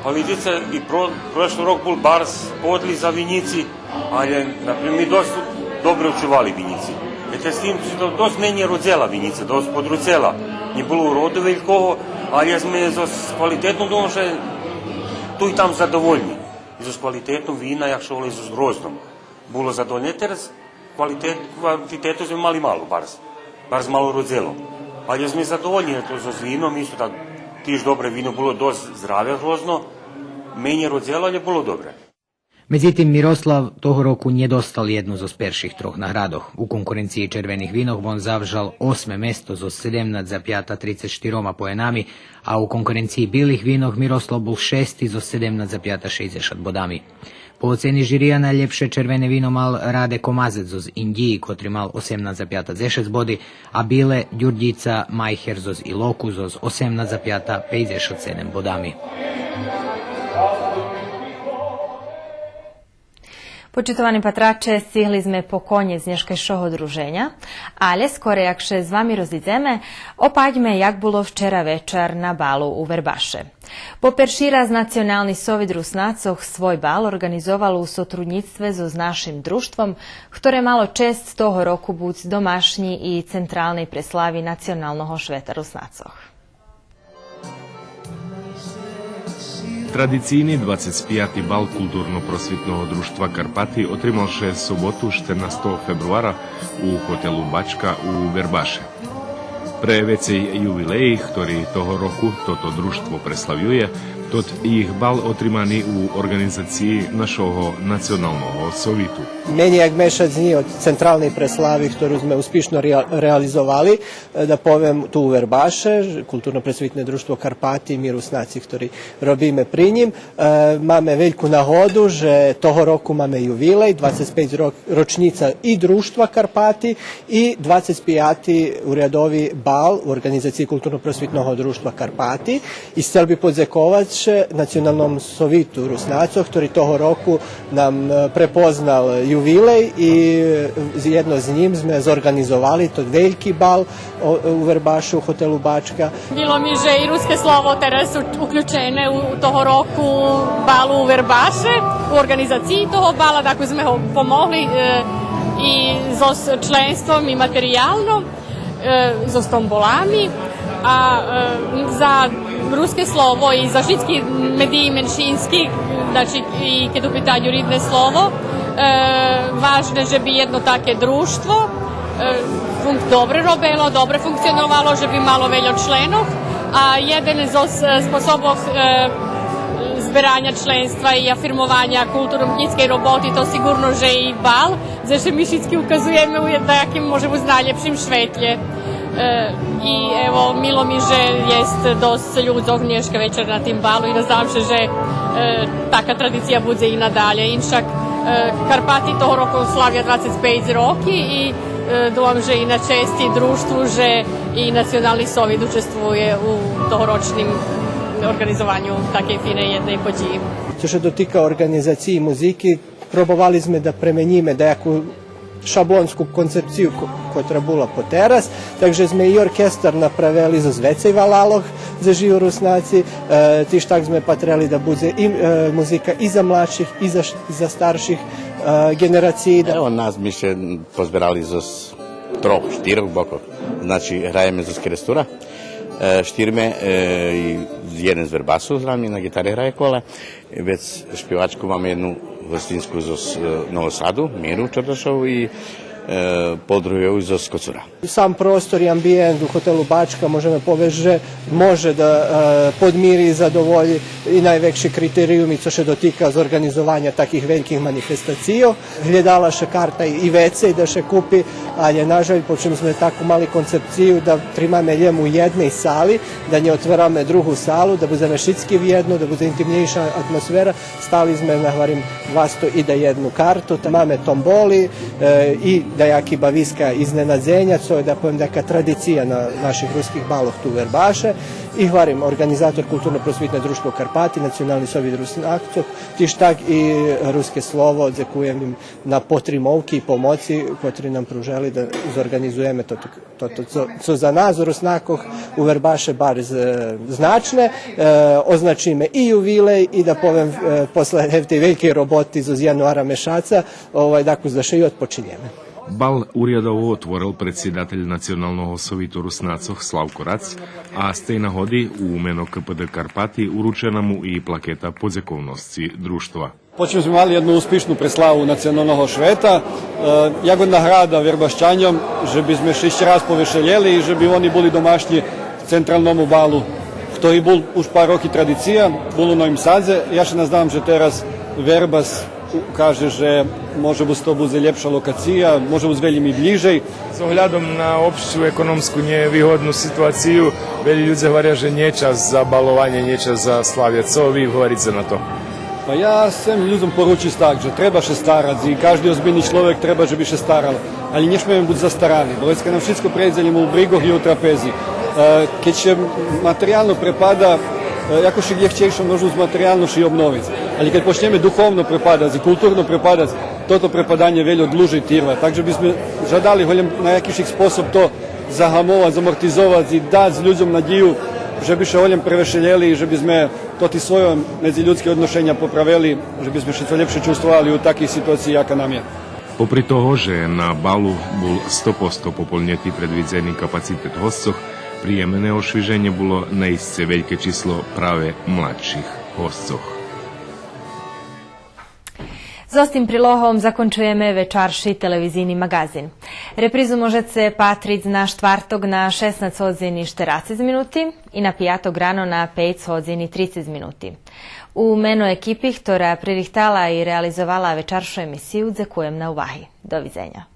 Па видзице, и про-, прошли рок бул барз подли за винїци, але, например, ми досц добре очували винїци. Е, тед з тим же то досц менєй родзела винїца, досц подруцела. Нє було уроду велького, але зме зоз квалитетом, думам же, ту и там задовольни. И зоз квалитетом вина, як ше волац, и зоз грозном. Було задовольни, тераз квалитет, квантитету зме мали мало, барз, барз мало родзело. Але зме задовольни, то зоз вином исто так Тиж добре вино, було досц здраве, грозно, менєй родзело, але було добре. Медзитим, Мирослав того року нє достал єдну зоз перших трох наградох. У конкуренциї червених винох вон завжал осме место зоз седемнац запята трицец штирома поенами, а у конкуренциї билих винох Мирослав бул шести зоз седемнац запята шейдзешат бодами. По оцени жирия найлєпше червене вино мал Раде Комазец зоз Индїї, котри мал осемнац запята дзешец боди, а биле Дюрдїца Майхер зоз Илоку зоз осемнац запята пейдзешат седем бодами. Почитовани патраче, сцигли зме по конєц нєшкайшого друженя, але скорей як ше з вами розидземе, опатьме як було вчера вечар на балу у Вербаше. По перши раз Национални совит Руснацох свой бал орґанизовал у сотруднїцтве зоз нашим дружтвом, хторе мало чесц того року буц домашнї и централней преслави Националного швета Руснацох. Традицийни двацец пияти бал Културно-просвитного дружтва Карпати отримал ше соботу, штернастого фебруара, у хотелу Бачка у Вербаше. Пре вецей ювилеї, хтори того року тото дружтво преславює, тот їх бал отримани у орґанизациї нашого Националного совиту. Менєй як мешац днї од централней преслави, хтору зме успишно реа-, реализовали, е, да повем, ту у Вербаше, Културно-просвитне дружтво Карпати, ми Руснаци, хтори робиме при нїм, е, маме вельку нагоду же того року маме ювилей, двацец пейц рок-, рочнїца и Дружтва Карпати, и двацец пияти урядови бал у орґанизациї Културно-просвитного дружтва Карпати. И сцел би подзековац ше Националному совиту Руснацох, хтори того року нам, е, препознал ювилей и, е, зєдно з нїм зме зорґанизовали тот вельки бал, о, у Вербаше у хотелу Бачка. Мило ми же и Руске слово тераз у-, уключене у, у того року балу у Вербаше, у орґанизациї того бала, так зме го помогли, е, и зоз членством и материялно, е, зоз томболами. А, е, за Руске слово и за шицки медиї меншински, значи, и кед у питаню Ридне слово, е, важне же би єдно таке дружтво, е, функ-, добре робело, добре функционовало, же би мало вельо членох. А єден зоз, е, способох, е, збераня членства и афирмованя културно-умнїцкей роботи, то сиґурно же и бал, дзе ше ми шицки указуєме у єд-, даяким, може буц, найлєпшим шветлє. Е, и, ево, мило ми же єст досц людзох нєшка вечар на тим балу и наздавам ше же, е, така традиция будзе и надалєй. Иншак, е, Карпати того року славя двацец пейц роки и, е, думам же и на чести дружтву же и Национални совит учествує у тогорочним орґанизованю такей финей єдней подїї. Цо ше дотика орґанизациї музики, пробовали зме да пременїме даяку шаблонску концепцию ко-, котра була потераз, так же зме и оркестар направели зоз вецей валалох, дзе жию Руснаци, е, тиж так зме патрели да будзе и, е, музика и за младших, и за ш-, за старших, е, ґенерациї. Ево, нас ми ше позберали зоз трох, штирох бокох. Значи, граєме зоз Керестура, е, штирме, е, и єден з Вербасу, з нами на ґитари грає Кола. Вец шпивачку маме єдну гостинску зоз, е, Нового Саду, Миру Чордашову и, е, подругу зоз Коцура. Сам простор и амбиєнт у хотелу Бачка, можеме повесц же може да, е, подмири и задоволї и найвекши критериюми цо ше дотика зорґанизованя таких вельких манифестацийох. Глєдала ше карта и вецей да ше купи, але, нажаль, почим зме таку мали концепцию да тримаме лєм у єдней сали, да нє отвераме другу салу, да будземе шицки вєдно, да будзе интимнєйша атмосфера, стали зме на, гварим, двасто и да єдну карту. Та маме томболи, е, и даяки бависка изненадзеня, цо є, да повем, така традиция на наших руских балох ту у Вербаше. И, гварим, орґанизатор Културно-просвитне дружтво Карпати, Национални совит Руснацох, тиж так и Руске слово, дзекуєм им на потримовки и помоци котри нам пружели да зорґанизуєме тото, тото цо, цо за нас, Руснакох, у Вербаше барз, е, значне, е, означиме и ювилей, и да повем, е, после гевтей велькей роботи зоз януара мешаца, овай, дакус да ше и одпочинєме. Бал урядово отворел предсидатель Националного совиту Руснацох Славко Рац, а з тей нагоди у мено К П Д Карпати уручена му и плакета подзековносци дружтва. Почим зме мали єдну успишну преславу Националного швета, е, як награда Вербащаньом, же би зме ше ище раз повешелєли и же би вони були домашнї централному балу, То и бул уж пар роки традиция, бул у Новим Садзе. Я ше наздавам же тераз Вербас каже же може буц то будзе лєпша локация, може буц вельо и блїжей. З оглядом на общу економску нєвигодну ситуацию, вельо людзе говоря же нє час за балованє, нє час за славя. Цо ви говорице на то? Па я сцем людзом поручиц так же треба ше старац и кажди озбильни чловек треба же би ше старал. Али нє шмеме буц застарали, бо вецка нам шицко прейдзе лєм у бригох и у трапези. Е, кед ше материялно препада, е, якош лєгчейше можеме материялно ше и обновиц. Али кед почнєме духовно препадац и културно препадац, тото препаданє вельо длужей тирва. Так же би зме жадали голєм на якиш способ то загамовац, замортизовац и дац людзом надїю же би ше голєм превешелєли и же би зме тоти свойо медзилюдски одношеня поправели, же би зме ше цо лєпше чувствовали у такей ситуациї яка нам є. Попри того же на балу бул сто посто пополнєти предвидзени капацитет госцох, приємне ошвиженє було наисце вельке число праве младших госцох. З тим прилогом закончуєме вечарши телевизийни маґазин. Репризу можеце патриц на штварток на шеснац годзин и штерацец минути и на пияток рано на пейц годзин и трицец минути. У мено екипи хтора пририхтала и реализовала вечаршу емисию, дзекуєм на уваги. До видзеня.